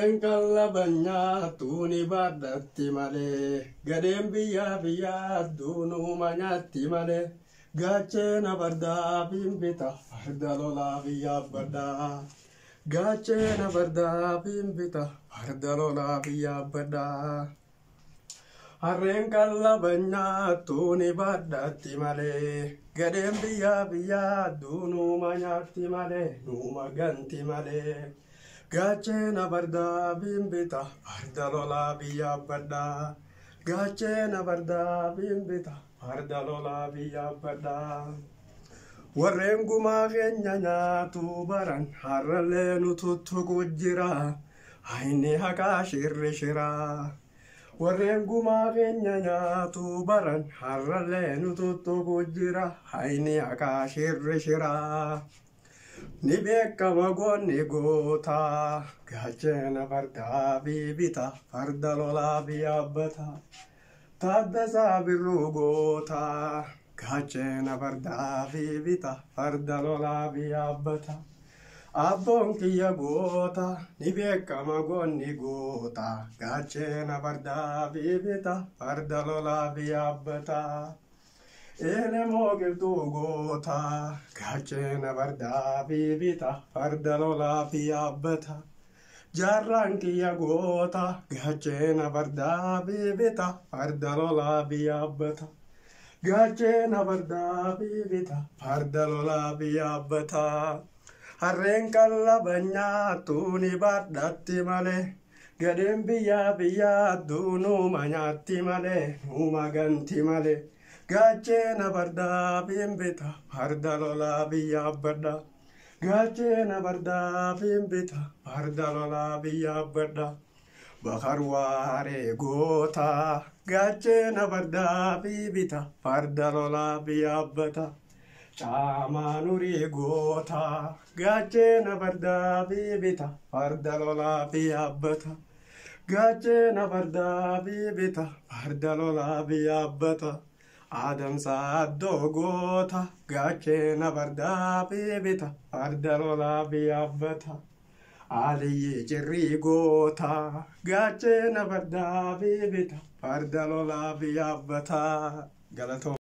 Harreen qallaban nyaattu ni baadhatti malee, gadheen biyyaa biyyaaddu nuuma nyaatti malee. Gaachena fardaa bita farda lolaa yaabbadha. Gaachena fardaa bita farda lolaa yaabbadha. Harreen qallaban nyaattu ni baadhatti malee, gadheen biyyaa biyyaaddu nuuma nyaatti malee, nuuma ganti malee. Gaachena fardaa bita farda lolaa yaabbadha. Gaachena fardaa bita farda lolaa yaabbadha. Warreen gumaa keenya nyaatu baran har'allee nu tuttuqu jira. Hayni haqaa shirri shira. Warreen gumaa keenya nyaatu baran har'allee nu tuttuqu jira. Hayni haqaa shirri shira. Ni beekama goonni goota. Gaachena fardaa bita farda lolaa yaabbata. Taaddasaa Birruu goota. Gaachena fardaa bita farda lolaa yaabbata. Abboon kiyya goota ni beekama goonni goota. Gaachena fardaa bita farda lolaa yaabbata. Elemoo qilxuu goota. Gaachena fardaa bita farda lolaa yaabbata. Jaarraan kiyya goota. Gaachena fardaa bita farda lolaa yaabbata. Gaachena fardaa bita farda lolaa yaabbata. Harreen qallaban nyaattu ni baadhatti malee. Gadheen biyyaa biyyaaddu nuuma nyaatti malee, nuuma ganti malee. Gaachena fardaa bita farda lolaa yaabbadha. Gaachena fardaa bita farda lolaa yaabbadha. Bakar waaree goota. Gaachena fardaa bita farda lolaa yaabbata. Caamaa nurii goota. Gaachena fardaa bita farda lolaa yaabbata. Gaachena fardaa bita farda lolaa yaabbata. Adamsa addoo goota. Gaachena fardaa bita farda lolaa yaabbata. Aliyyi cirrii goota. Gaachena fardaa bita farda lolaa yaabbata. Galatoo.